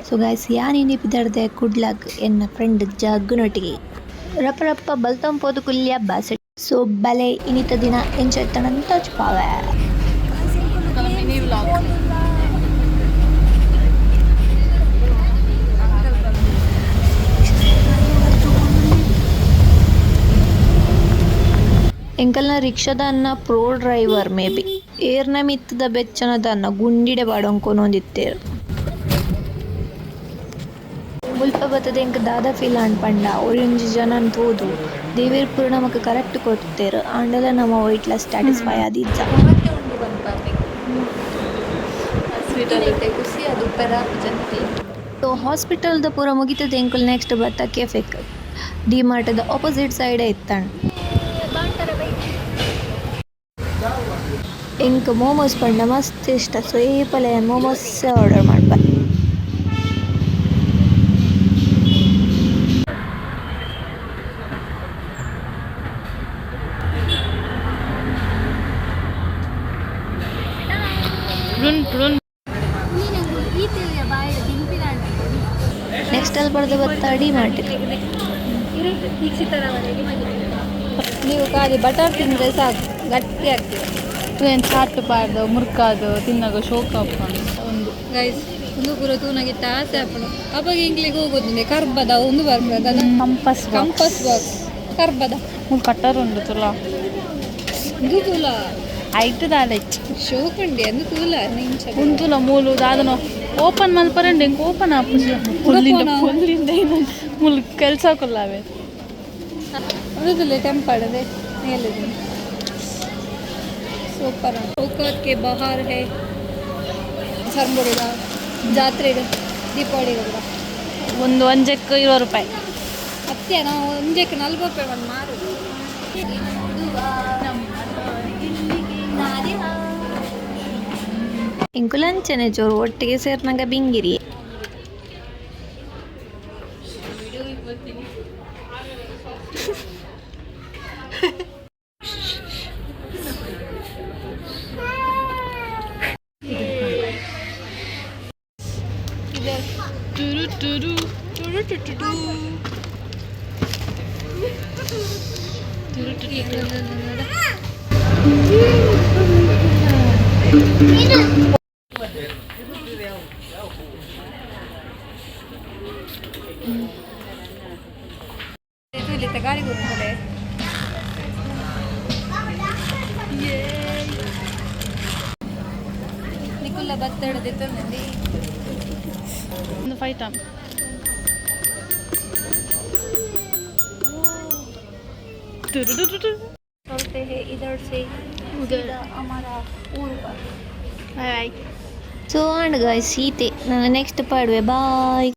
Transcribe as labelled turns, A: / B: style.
A: ಸೊ ಗೈಸ್, ಯಾನ್ ಇನಿ ಪಿದಡ್ದೆ ಕುಡ್ಲಗ್ ಎನ್ನ ಫ್ರೆಂಡ್ ಜಗ್ಗುನೊಟ್ಟಿಗೆ. ರಪ್ಪ ರಪ್ಪ ಬಲ್ತೊಂಪೋದು ಕುಲ್ಯ ಬಾಸೆ. ಸೊ ಬಲೆ, ಇನಿತ ದಿನ ಎಂಚ ಇತ್ತಂಡ ತೋಜ್ಪಾವೆ.
B: Mini vlog.
A: ಎಂಕಲ್ನ ರಿಕ್ಷಾದನ್ನ ಪ್ರೋ ಡ್ರೈವರ್ ಮೇ ಬಿ. ಏರ್ನ ಮಿತ್ತದ ಬೆಚ್ಚನದನ್ನ ಗುಂಡಿಡೆ ಪಾಡೊಂದು ಕೊನೊಂದಿತ್ತೆರ್. ಮುಲ್ಪ ಬತ್ತುದು ಎಂಕ್ ದಾದ ಫೀಲ್ ಆಂಡ್ ಪಂಡ, ಒರಿಯೊಂಜಿ ಜನನ್ ತೂದು ದೇವೆರ್ ಪೂರ ನಮಕ್ ಕರೆಕ್ಟ್ ಕೊರ್ತೆರ್ ಆಂಡಲ ನಮ ಒಯಿಟ್ಲ ಸ್ಯಾಟಿಸ್ಫೈ ಆದಿಜ್ಜ.
C: ಉಂಡು ಪನ್ಪಾಪಿ ಖುಷಿ ಅದು ಪೆರಾಪುಜಂತೆ.
A: ಸೊ ಹಾಸ್ಪಿಟಲ್ ದ ಪೂರ ಮುಗಿತುದು ಎಂಕುಲು ನೆಕ್ಸ್ಟ್ ಬತ್ತ ಕೆಫೆಕ್. ಡಿ ಮಾರ್ಟ್ ದ ಆಪೋಸಿಟ್ ಸೈಡ್ ಇತ್ತಂಡ್. ಎಂಕ್ ಮೋಮೋಸ್ ಪಂಡ ಮಸ್ತ್ ಇಷ್ಟ. ಸೊ ಏಪಲ ಯಾನ್ ಮೋಮೋಸ್ ಆರ್ಡರ್ ಮನ್ಪೆ.
B: ರುನ್ ರುನ್.
A: ನೆಕ್ಸ್ಟ್ ಅಲ್ಲಿ ಬಡ್ದು ಬತ್ತ ಡಿ ಮಾರ್ಟ್.
C: ನೀವು ಖಾಲಿ ಬಟರ್ ತಿಂದರೆ ಸಾಕು, ಗಟ್ಟಿ ಆಗ್ತದೆ.
B: ಏನು ಚಾಟ್ ಪಾಡ್ದು ಮುರ್ಕಾದು ತಿನ್ನಾಗ ಶೋಕ ಒಂದು.
C: ಗೈಸ್, ಒಂದು ಪೂರ ತೂನಾಗಿತ್ತ ಆಸೆ ಆಪುಂಡು. ಅವಾಗ ಇಂಗ್ಲಿಗೆ ಹೋಗೋದು ಕರ್ಬದ ಒಂದು ಬರ್ಬದ.
B: ಕಂಪಸ್.
C: ಕಂಪಸ್ ಬಾಕ್ಸ್ ಕರ್ಬದ.
B: ಮೂಲು ಕಟ್ಟರ್ ಉಂಡು ತುಲ.
C: ಒಂದು ತೂಲ.
B: ಐಟ್ ದಾಲ ಹೆಚ್ಚು.
C: ಶೋಕುಂಡಿ ಅಂದು ತೂಲ ನಿಂಚ.
B: ಉಂತುಲ ಮೂಲು ದಾದನೋ ಓಪನ್ ಮಲ್ಪರಂಡೆ. ಎಂಕ್ ಓಪನ್ ಆಪುಜಿ. ಪುಲ್ಲಿಂದ ಪುಲ್ಲಿಂದ ಮೂಲು ಕೆಲಸ ಕೊಲ್ಲಾವೆ.
C: ಒಂದು ತುಲೆ ಟೆಂಪಡದೆ ಮೇಲೆ. ಸೂಪರ್. औकात के बाहर है. ಸರ್ಂಬುಡಿದ ಜಾತ್ರೆಗೆ, ದೀಪಾವಳಿಗೆ ಕೂಡ.
B: ಒಂದು ಒಂಜೆಕ್ 20 ರೂಪಾಯಿ.
C: ಅತ್ತೆ, ನಾವು ಒಂಜಕ್ಕೆ 40 ರೂಪಾಯಿ ಒಂದು ಮಾರುದು.
A: ಎಂಕುಲು ಅಂಚನೆ ಚೂರು ಒಟ್ಟಿಗೆ ಸೇರ್ನಗ ಬಿಂಗಿರಿ.
B: ತುರು ತುರು ತುರು ಟು ಟು ತುರು ತುರು.
C: ತುಲಿತ ಗಾಡಿ ಗುರುಕುಲೆ. ನಿಕುಲ್ಲ ಬತ್ತಡದಿತ್ತು.
B: ಒಂದು ಫೈವ್ ಟೈಮ್. ತುರು ತುರು ತುರು.
A: चलते हैं इधर से.
B: उधर.
A: हमारा ಊರು.
B: Bye bye.
A: So and guys, ಈತೆ. ನಾನು ನೆಕ್ಸ್ಟ್ ಪಾಡುವೆ. ಬಾಯ್.